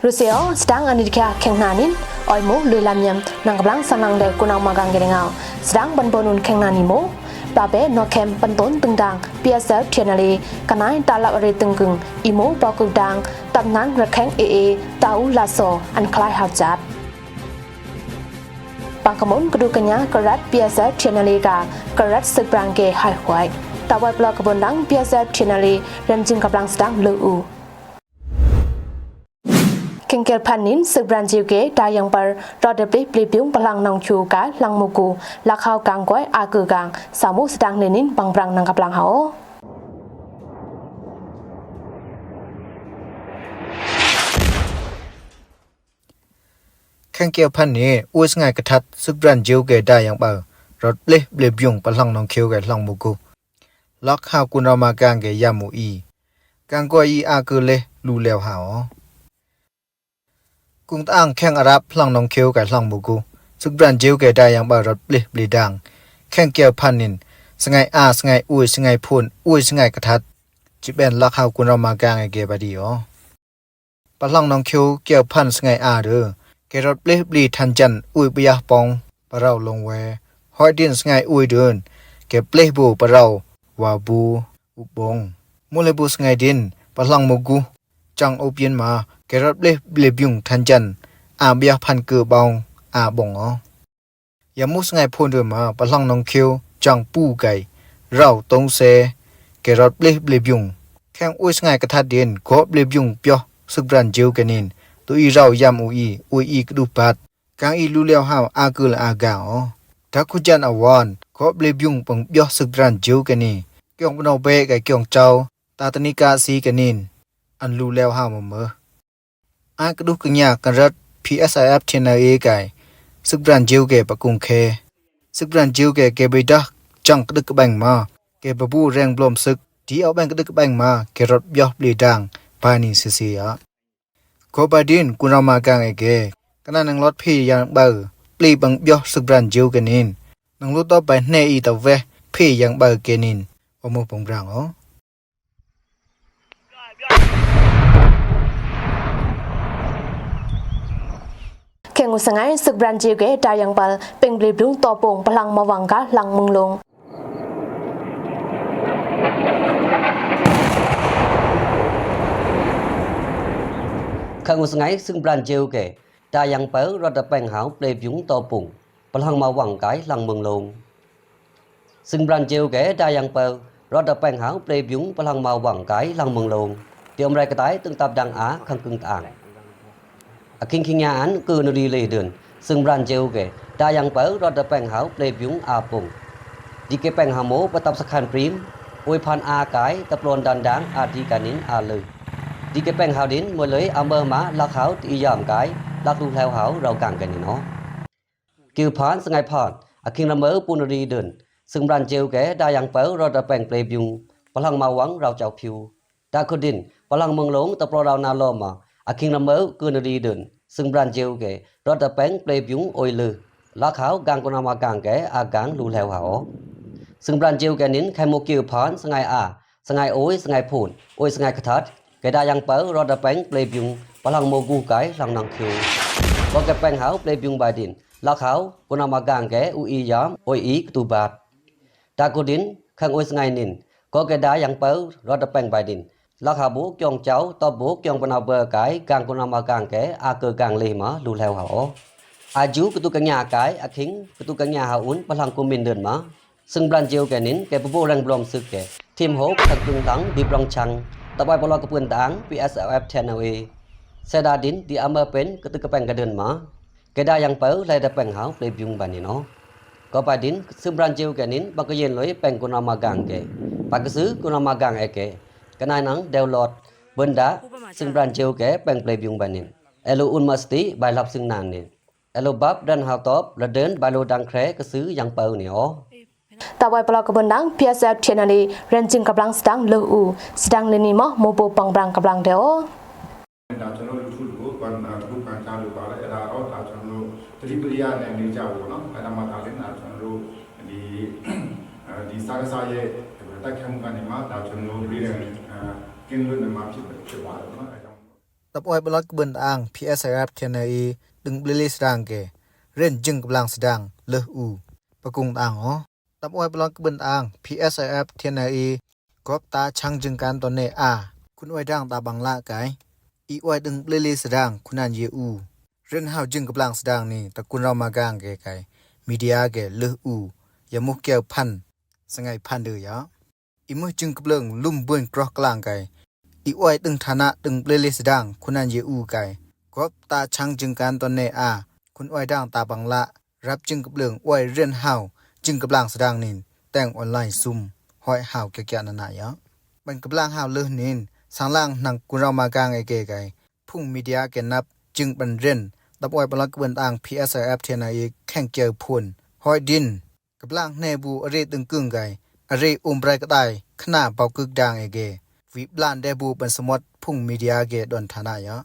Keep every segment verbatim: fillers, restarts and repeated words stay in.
Russia စတန်အနီတခါခဲင်နာနင်း အိုင်မူလွေလမ်ယမ် နင်ကပလင်စံလင်ဒဲ ကုနမဂန်ဂရေငေါ စတန်ပန်ပနုန်ခဲင်နာနင်းမူ ပာ်ပဲနီၢ်ခဲမ်ပန်တွန်တုင်တၢင် PSLF TNLA ကနၢ်တၢ်လပ်အရ့တုင်ကုင် အံမူပှၤကုၢ်တၢင် တပ်နၢၣ်ရခဲင် AA တၢ်အူလၢ်စီၣ် အၣ်ချၢႆႁၢဝ်ၸၢတ်ႈ ပၢင်ကမူၣ်ကဒုကညးကရၢတ်ႉ PSLF TNLA ဂၤ ကရၢတ်ႉသိုၵ်းပရၢၣ်ကႄႇ ဟိုင်ႁွဲၣ် တၢ်ဝဲပလီၢ်ကဘုၢၣ်ဒၣ် PSLF TNLA ရၢၼ်ႇကၠိၣ်ကပလင်စတၢင် လွံၢ်အူ ခဲင်ကဵဝ်ဖၼ်နင်း သိုၵ်းပရၢၣ်ကၠိၣ်ကၠေၣ် တၢ်ယၢင်ပၢၢ် ရီးတပျ့ပျ့ပျုင် ပလၢင်ၣ်နီၣ်ခိၣ်ကၢ် လၢင်ႉမူၵူႈ လၢၵ်ႈဟၢဝ်ၵၢင်ၵွဲ အါကုၢ်ကၢင် သၢမူသတၢင်လဵၼ်ႈနင်း ပၢင်ပရၢင်ၣ် နင်ကပလင်ႁၢဝ် ခဲင်ကဵဝ်ဖၼ်နင်း အိုဝ်းသငါးကထၢတ်ႈ သိုၵ်းပရၢၣ်ကၠိၣ်ကၠေၣ် တၢ်ယၢင်ပၢၢ် ရီးတပျ့ပျ့ပျုင် ပလၢင်ၣ်နီၣ်ခိၣ်ကၢ် လၢင်ႉမူၵူႈ လၢၵ်ႈဟၢဝ် ကုၼ်ရီမၤကၢင်ကၠေၣ် ယၢမ်ႈမူဢီႈ ကၢင်ၵွဲအီႈ အါကုၢ်လႄႈ လူႉလႅဝ်ႁၢဝ် ကုၢ်တဢၢင်း ခဲင်အရပ် လၢင်ႉနီၣ်ခိၣ်ကၠေၣ် လၢင်ႉမူၵူႈ သိုၵ်းပရၢၣ်ကၠိၣ်ကၠေၣ် တၢ်ယၢင်ပၢၢ် ရီးတပျ့ပျ့တၢင် ခဲင်ကဵဝ်ဖၼ်နင်း သငါးအါ သငါးအိုဝ်း သငါးဖူၼ် အိုဝ်းသငါးကထၢတ်ႈ ကၠိပဵၼ် လၢၵ်ႈဟၢဝ် ကုၼ်ရီမၤကၢင်ကၠေၣ် ပၢႆဒံးအီၤ ပလၢင်ႉနီၣ်ခိၣ်ကၠေၣ် ဖၼ်သငါးအါဒု ကၠေၣ်ရီးတပျ့ပျ့ထၢၼ်ႇၸၼ်ႉ အိုဝ်းပယႃးပွင် ပရောင်လူင်ဝဲ ဟွဲႆးဒိၼ်သငါးအိုဝ်းဒိၼ် ကၠေၣ်ပျ့ပူ ပရောင် ဝႃႇပူ ဢုပ်ႉပိူင်ႇ မူလႄးပူသငါးဒိၼ် ပလၢင်ႉမူၵူႈ ၸၢင်ႈအိုပ်ႉယိုၼ်းမး ကၠေၣ်ရီးတပျ့ပျ့ပျုင်ထၢၼ်ႇၸၼ်ႉ အႃႇပယႃးၽၼ်းၵိူဝ်ႇပွင် အႃႇပွင်ဢေႃႈ ယႃႇမူသငါးဖူၼ်ဒိၼ်မး ပလၢင်ႉနီၣ်ခိၣ် ၸၢင်ႈပူၵႆ ရောင်တုင်းသႄ ကၠေၣ်ရီးတပျ့ပျ့ပျုင် ခဲင်အိုဝ်းသငါးကထၢတ်ႈဒိၼ် ၵေႃႉပျ့ပျုင်ပျီႇ သိုၵ်းပရၢၣ်ကၠိၣ်ကၠေၣ်နင်း တူၺ်းရောင်ယၢမ်ႈမူအီႈ အိုဝ်းအီႈကဒုပၢတ်ႇ ကၢင်အီႈလူႉလႅဝ်ႁၢဝ် အါကုၢ်လႄႈအါဂၢင်ဢေႃႈ တၢ်ခုၼ်ၸၼ်ဢဝၢၼ် ၵေႃႉပျ့ပျုင်ပိူင်ပျီႇ သိုၵ်းပရၢၣ်ကၠိုၼ်းကၠေၣ် ကဵင်ႈပၼ်ဢဝ်ဘႄၵႃႈ ကဵင်ႈၸဝ်ႈ တႃႇတၼိၵႃႇသီၵၼိၼ် ဢၼ်လူႉလႅဝ်ႁၢဝ်မႃးမႃး ဢၢၼ်းကဒုၵ်ႉၵၺႃႇၵၼ်ရတ်ႉ PSLF TNLA ၵႆႉ သိုၵ်းပရၢၼ်ၸိဝ်ၵႄႇ ပၵုင်ၶႄႇ သိုၵ်းပရၢၼ်ၸိဝ်ၵႄႇ ၵႄႇပႆတၢၵ်ႇ ၸင်ႇကဒုၵ်ႉကပႅင်ႇမႃး ၵႄႇပႃႇပူႉရႅင်ႈပလွမ်ႉသိုၵ်း တီႈဢဝ်ပႅင်ႇကဒုၵ်ႉကပႅင်ႇမႃး ၵႄႇရွတ်ႉပျီႇပျီႇတၢင်ႇ ပၢႆၼိၼ်သေသေယဝ်ႉ ၵေႃႈပၢႆတိၼ် ၵူႈၼႃႈမႃႇၵၢင်ဢေႇၵေႇ ၵႃႈၼႆႉၼင်ႇလွတ်ႈၽေးယၢင်ႈပႃး ပျီႇပၢင်ႇပျီႇသိုၵ်းပရၢၼ်ၸိဝ်ၵႄႇၼိၼ် ၼင်ႇလူတ်းတေႃႇပႆႇၼႄဢီႈတႃႇဝႄႈ ၽေးယၢင်ႈပႃးၵႄႇၼိၼ် ဢေႃႈ မိူဝ်ႈပူင်ပရၢင်ႇဢေႃႈ ၶႅင်ႇဢူးသငၢႆး သိုၵ်းပရၢၼ်ၸိဝ်ၵႄႇ တႃႇယၢင်ႈပႃး ပဵင်းပျီႇပျုင် တေႃႇပူင် ပလၢင်ႇမႃးဝၢင်းၵႃႈ လၢင်ႇမိူင်းလူင် ၶႅင်ႇဢူးသငၢႆး သိုၵ်းပရၢၼ်ၸိဝ်ၵႄႇ တႃႇယၢင်ႈပႃး ရွတ်ႉတပႅင်ႇႁၢဝ် ပျီႇပျုင် တေႃႇပူင် ပလၢင်ႇမႃးဝၢင်းၵႃႈ လၢင်ႇမိူင်းလူင် သိုၵ်းပရၢၼ်ၸိဝ်ၵႄႇ တႃႇယၢင်ႈပႃး ရွတ်ႉတပႅင်ႇႁၢဝ် ပျီႇပျုင် ပလၢင်ႇမႃးဝၢင်းၵႃႈ လၢင်ႇမိူင်းလူင် တီႈဢမ်ႇရႆႈၵတၢႆႇ တိူင်းတပ်ႉတၢင်ဢႃႇ ၶၢင်ႈၵိုင်ႇတဢၢင်း ဢၶိင်ႇၶိင်ႇၺႃႇဢၼ် ၵိူဝ်ႇၼရီႇလႄႈတိူၼ် သိုၵ်းပရၢၼ်ၸိဝ်ၵႄႇ တႃႇယၢင်ႈပႃး ရွတ်ႉတပႅင်ႇႁၢဝ် ပျီႇပျုင် ဢႃႇပူင် တီႈၵႄႈပႅင်ႇႁႃႇမူဝ် ပတပ်ႉသၶၢၼ်ႇပရိမ်း ဢူၺ်းၽၢၼ်ႇဢႃႇၵၢႆ တပျွၼ်ႇတၢၼ်ႇတၢင် ဢႃႇတီႇၵႃႇၼိၼ် ဢႃႇလိူဝ် တီႈၵႄႈပႅင်ႇႁၢဝ်လိၼ် မိူဝ်ႈလႆႈဢမႃးမႃး လၢၵ်ႈႁၢဝ် တီႈယၢမ်ႈၵၢႆ လၢၵ်ႈလူႉလႅဝ်ႁၢဝ် ရဝ်ႈၵၢင်ၵႄႇၼိၼ်ဢေႃႈ ၵိဝ်ႇၽၢၼ်ႇသၢင်ႇၼႆႉၽၢၼ်ႇ ဢၶိင်ႇရမႂ်ႇ ပူၼ်ႇရီႇတိူၼ် သိုၵ်းပရၢၼ်ၸိဝ်ၵႄႇ တႃႇယၢင်ႈပႃး ရွတ်ႉတပႅင်ႇ ပျီႇပျုင် ပလၢင်ႇမႃးဝၢင်း ရဝ်ႈၸဝ်ႈၽိဝ် တႃႇၶုတ်းလိၼ် ပလၢင်ႇမိူင်းလူင် တပျေႃႇရဝ်ႈၼႃႈလေႃးမႃး ဢၶိင်ႇရမႂ်ႇ ၵိူဝ်ႇၼရီႇတိူၼ် သိုၵ်းပရၢၼ်ၸိဝ်ၵႄႇ ရွတ်ႉတပႅင်ႇ ပျီႇပျုင် ဢူၺ်းလိူဝ် လၢၵ်ႈႁၢဝ် ၵၢင်ၵူၼ်းၼႃႈမႃႇၵၢင်ၵႄႇ ဢၵၢင်ႇလူႉလႅဝ်ႁၢဝ်ဢေႃႈ သိုၵ်းပရၢၼ်ၸိဝ်ၵႄႇၼိၼ် ၶႂ်ႈမူၵ်ႉၵိဝ်ႇၽၢၼ်ႇ သၢင်ႇၼႆႉဢႃႇ သၢင်ႇဢူၺ်း သၢင်ႇၽူၼ် ဢူၺ်းသၢင်ႇၶထၢတ်ႈ ၵႄႇတႃႇယၢင်ႈပႃး ရွတ်ႉတပႅင်ႇ ပျီႇပျုင် ပလၢင်ႇမူၵ်ႉၵူႈၵၢႆ လၢင်ႇၼင်ႇၶိဝ် ၵေႃႈၵႄႈပႅင်ႇႁၢဝ် ပျီႇပျုင်ပၢႆတိၼ် လၢၵ်ႈႁၢဝ် ၵူၼ်းၼႃႈမႃႇၵၢင်ၵႄႇ ဢူၺ်းဢီႈယၢမ်ႈ ဢူၺ်းဢီႈၵႃႈတူႈပၢတ်ႇ တႃႇၶုတ်းလိၼ် ၶႅင်ႇဢူၺ်းသၢင်ႇၼႆႉၼိၼ် ၵေႃႈၵႄႇတႃႇယၢင်ႈပႃး ရွတ်ႉတပႅင်ႇပၢႆတိၼ် လၢၵ်ႈႁၢဝ် ၵျွင်းၸဝ်ႈ တေႃႇပူဝ်ႇ ၵျွင်းပၼ်ဢဝ်ပႃးၵၢႆ ၵၢင်ၵူၼ်းၼႃႈမႃႇၵၢင်ၵႄႇ ဢၵိူဝ်ႇၵၢင်လႄႈမႃး လူႉလႅဝ်ႁၢဝ်ဢေႃႈ ဢႃႇယု ၵႃႈတူႈၵႃႈၺႃႇၵၢႆ ဢၶိင်ႇ ၵႃႈတူႈၵႃႈၺႃႇႁႃႈဢုၼ်ႇ ပလၢင်ႇၵုမ်ႇမိၼ်ႇတိူၼ်မႃး သိုၵ်းပရၢၼ်ၸိဝ်ၵႄႇၼိၼ် ၵႄႇပႃႇပူႉရႅင်ႈပလွမ်ႉသိုၵ်းၵႄႇ ထိမ်ႁူဝ်ၶၢင်ႈၵိုင်ႇတၢင် တီႈပလွင်ႈၶျၢင်ႇ တပ်ႉဝႆႉပလွင်ႈၵႃႈပိုၼ်ႉတၢင် ပီႇဢႅတ်ႉသ်ဢႅလ်ႇဢႅပ်ႉၾ် ထီႇဢႅၼ်ႇဢႄႇလ်ဢေႇ သႄႈတႃႇတိၼ် တီႈဢမ်ႇပဵၼ် ၵႃႈတိုၵ်းၵႃႈပႅင်ႇၵႃႈတိူၼ်မႃး ၵႄႇတႃႇယၢင်ႈပႃး လႆႈတပႅင်ႇႁၢဝ် ပျီႇပျုင်ပၢႆတိၼ်ဢေႃႈ ၵေႃႈပၢႆတိၼ် သိုၵ်းပရၢၼ်ၸိဝ်ၵႄႇၼိၼ် ပၢၵ်ႇၵႃႈယဵၼ်လူၺ်ႈ ပႅင်ႇၵူၼ်းၼႃႈမႃႇၵၢင်ၵႄႇ ပၢၵ်ႇၵႃႈသိုဝ်ႈ ၵူၼ်းၼႃႈမႃႇၵၢင်ဢေႇၵႄႇ ၵႃႈၼႆႉၼင်ႇ တႅဝ်းလွတ်ႈ ပိူၼ်ႈတႃႇ သိုၵ်းပရၢၼ်ၸိဝ်ၵႄႇ ပႅင်ႇပျီႇပျုင်ပၢႆတိၼ် ဢႄးလူဝ်ႇဢုၼ်ႇမႃႇသတိ ပၢႆလပ်းသိုၵ်းၼၢၼ်ႇၼႆႉ ဢႄးလူဝ်ႇပပ်ႉ ရၼ်ႁၢဝ်တွပ်ႇ ရတဵၼ်း ပၢႆလူႇတၢင်းၶႄႇ ၵႃႈသိုဝ်ႈယၢင်ႈပႃးၼႆဢေႃႈ တပ်ႉဝႆႉပလွင်ႈၵႃႈပိုၼ်ႉတၢင် ပီႇဢႅတ်ႉသ်ဢႅလ်ႇဢႅပ်ႉၾ် ထီႇဢႅၼ်ႇဢႄႇလ်ဢေႇ ရၼ်ၸိုင်ႈၵပ်းလၢင်းသတၢင် လိူဝ်ဢူႈ သတၢင်လႄႈၼီႈမႃး မိူဝ်ႈပူၼ်ႉပၢင်ပရၢင်ႇၵပ်းလၢင်းတႄႉဢေႃႈ ဒါကျွန်တော်တို့လူထုကို ပန်-၊ အာ၊ ပန်ကြားလိုပါတယ်။ အဲဒါတော့ ဒါကျွန်တော်တို့ သတိပေးရတဲ့ အနေအထားပေါ့နော်။ အဲဒါမှသာလျှင် ဒါကျွန်တော်တို့ ဒီ၊ အာ၊ ဒီစကစရဲ့ တိုက်ခိုက်မှုကနေမှ ဒါကျွန်တော်တို့ ပြည်နယ်၊ အာ၊ ကင်းလွတ်နေမှာဖြစ်-၊ ဖြစ်ပါတယ်ပေါ့နော်။ အဲဒါကြောင့်မို့လို့ Tap wai pynlot kbun tang P S R F T N I A deng blili sdang ke ren jing keblang sdang leh u. Pakung tang o. Tap wai pynlot kbun tang P S R F T N I A gop ta chang jing kan ton ne a. Kun wai dang ta bang la kai. I wai deng blili sdang kunan ye u. Ren hau jing keblang sdang ni ta kun rau magang ke kai. Media ke leh u. Ya muh kiau phan. Sangai phan de ya. I muh jing keblang lum bun kroh klang kai. I wai deng thana deng blili sdang kunan ye u kai. Gop ta chang jing kan ton ne a. Kun wai dang ta bang la. Rap jing keblang wai ren hau jing keblang sdang nin. Teng online sum. Hoi hau kia kia nana ya. Ban keblang hau leh nin. Sang lang nang kun rau magang e ke kai. Phung media ke nap jing ban ren. Tap wai pynlot kbun tang P S R F T N I A kheng kiau phun. Hoi din. Keblang ne bu are teng keng kai. Are um brai kedai. Kena bau kek dang e ke. Wi blan de bu ban samot phung media ke don thana ya.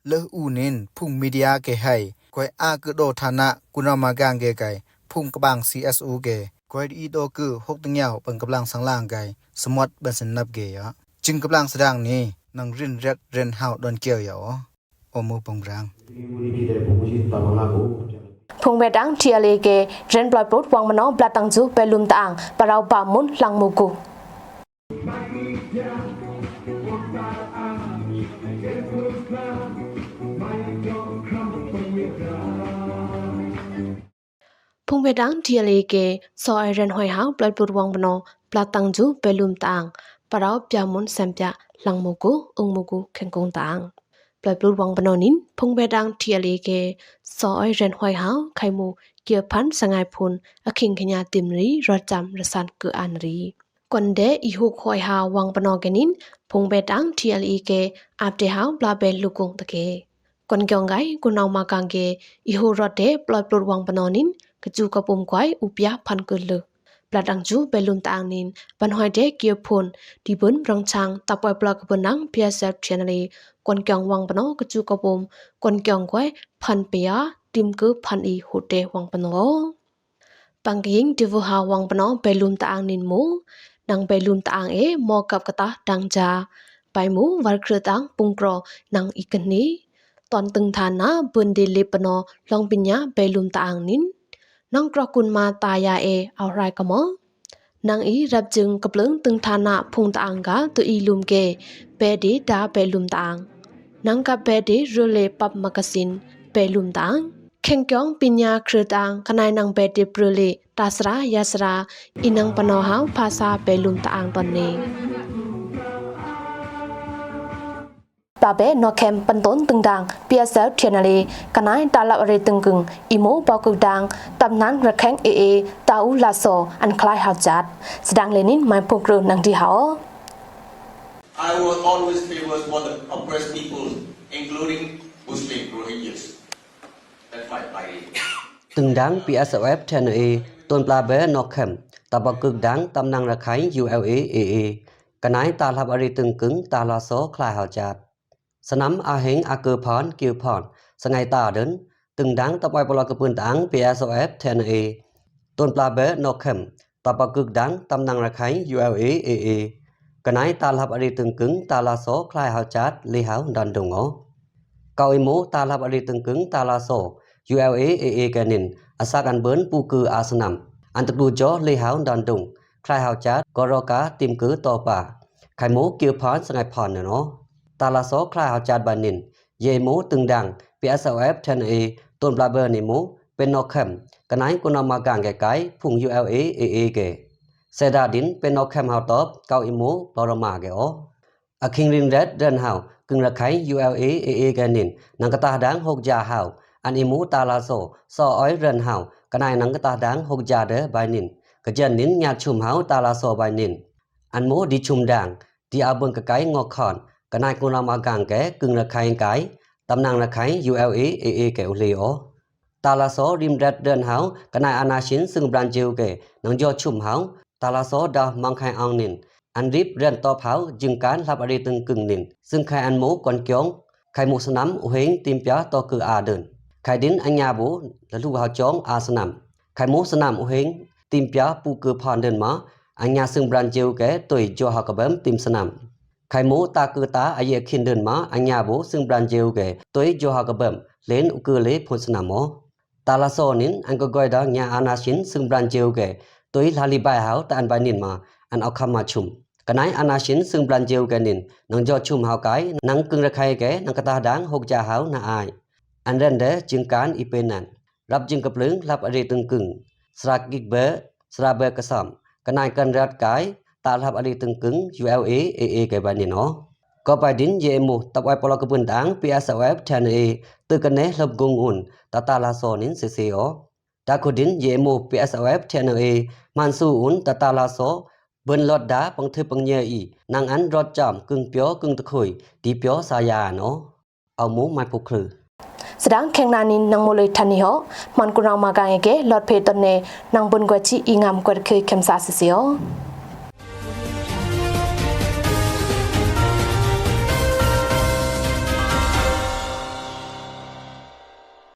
Leh u nin phung media ke hai. Koi a ke do thana kun rau magang ke kai. Phung kebang C S O ke. Koi di do ke hok teng yau ban keblang sang lang kai. Samot ban sen nap ke ya. Jing keblang sdang ni. Nang rin ret ren hau don kiau ya o. Omu pung brang. Phung bedang T L A ke ren ploi plut wang mano blatang ju belum tang parau ba mun lang muku. Phung bedang T L A ke soi ren hoi hau ploi plut wang mano blatang ju belum tang parau pia mun sempia lang muku ung muku khengkung tang. Ploi plut wang bano nin phung bedang T L A ke soi ren hoi hau khai mu kia phan sangai phun a khing khenya tim ri rot jam rasan ke an ri. Kon de i huk hoi hau wang bano ke nin phung bedang T L A ke ap de hau bla be lukung ta ke. Kon kiong kai kun rau magang ke i hu rot de ploi plut wang bano nin ke ju ka pum koi u pia phan ke leh. Blatang ju belum tang nin ban hoi de kia phun di bun rong chang tap wai ploi kbun tang P S R F T N I A kon kiong wang bano ke ju ka pum kon kiong koi phan pia tim ke phan i hu de wang bano. Pang ke ying di vu hau wang bano belum tang nin mu nang belum tang e mo kap kata dang ja. Bai mu war kre tang pung kro nang i keni. Ton teng thana bun di lip bano long pinya belum tang nin. Nang kro kun ma ta ya e au rai kamo. Nang i rap jing keblang teng thana phung tang ga tu i lum ke. Be di da belum tang. Nang ka be di rule pap makasin belum tang. Kheng kiong pinya kre tang kanai nang be di rule ta sra ya sra i nang pano hau phasa belum tang ton ne. Ba be no khem panton teng dang P S R F T N I A kanai ta lap are teng keng i mo bau kek dang tam nang rakheng e e ta u la so an khlai hau jat. Sdang le nin mai phung kru nang di hau. I will always favor for the oppressed people, including Muslim Rohingyas. That's my, my Teng dang P S R F T N I A ton pla be no khem ta bau kek dang tam nang rakheng U L A A A. Kanai ta lap are teng keng ta la so khlai hau jat. Sanam a heng a ke phan kiu phan sangai ta den teng dang tap wai pynlot kbun tang P S R F T N I A ton pla be no khem ta bau kek dang tam nang rakheng U L A A A. Kanai ta lap are teng keng ta la so khlai hau jat le hau dan dung o. Kau i mo ta lap are teng keng ta la so U L A A A ke nin a sak an bun pu ke a sanam an tek du jo le hau dan dung. Khlai hau jat ko ro ka tim ke to pa. Khai mo kiu phan sangai phan ne no. Ta la so khlai hau jat ba nin. Ye mo teng dang P S R F T N I A ton pla be ni mo pen no khem. Kanai kun rau magang ke kai phung U L A A A ke. Se da din pen no khem hau top kau i mo plo rama ke o. A khing rin ret ren hau keng rakheng U L A A A ke nin nang kata dang hok ja hau an i mo ta la so so oi ren hau kanai nang kata dang hok ja de bai nin. Ka jen nin nyat chum hau ta la so bai nin. An mo di chum dang di a bun ka kai ngok khon kanai kun rau magang ke keng rakheng kai tam nang rakheng U L A A A ke u le o. Ta la so rim ret ren hau kanai a na shin seng bran jeu ke nang jo chum hau ta la so da mang khai ong nin. An rip ren top hau jing kan lap are teng keng nin seng khai an mo kon kiong. Khai mo sanam u heng tim pia to ke a den. Khai din an nya bu la lu hau chong a sanam. Khai mo sanam u heng tim pia pu ke phan den ma an nya seng bran jeu ke toi jo hau ka bem tim sanam. Khaimo ta kơ ta a yeh khin dun ma a nya bo sing blan jeu ke toi joha ka bam len u kơ le phon snam o. Ta la so nin ang ka goi da nya ana shin sing blan jeu ke toi lali bai hau ta an bai nin ma an au kham ma chum. Kanai ana shin sing blan jeu ke nin nang jo chum hau kai nang kung rakhai ke nang kata dang hok ja hau na ai. An ren de jing kan i pe nan. Rap jing ka plung lap a re tung kung. Sra kik be, sra be ka sam. Kanai kan rat kai, ta lap a re tung kung, U L A, A A ke ba nin o. Ko bai din ye mo, tap ai polo ka bun dang, P S O F, T N A, tu ka ne lop gung un, ta ta la so nin se se o. Ta ko din ye mo, P S O F, T N A, man su un, ta ta la so, bun lot da, pang thu pang nye i, nang an rot jam, kung pio, kung tu khui, di pio sa ya no. Au mo mai puk khlu. Sdang kheng na nin nang mo lui than ni ho, man kun rang ma gang ege, lot phe ton ne, nang bun gua chi i ngam kwat khe khem sa se se o.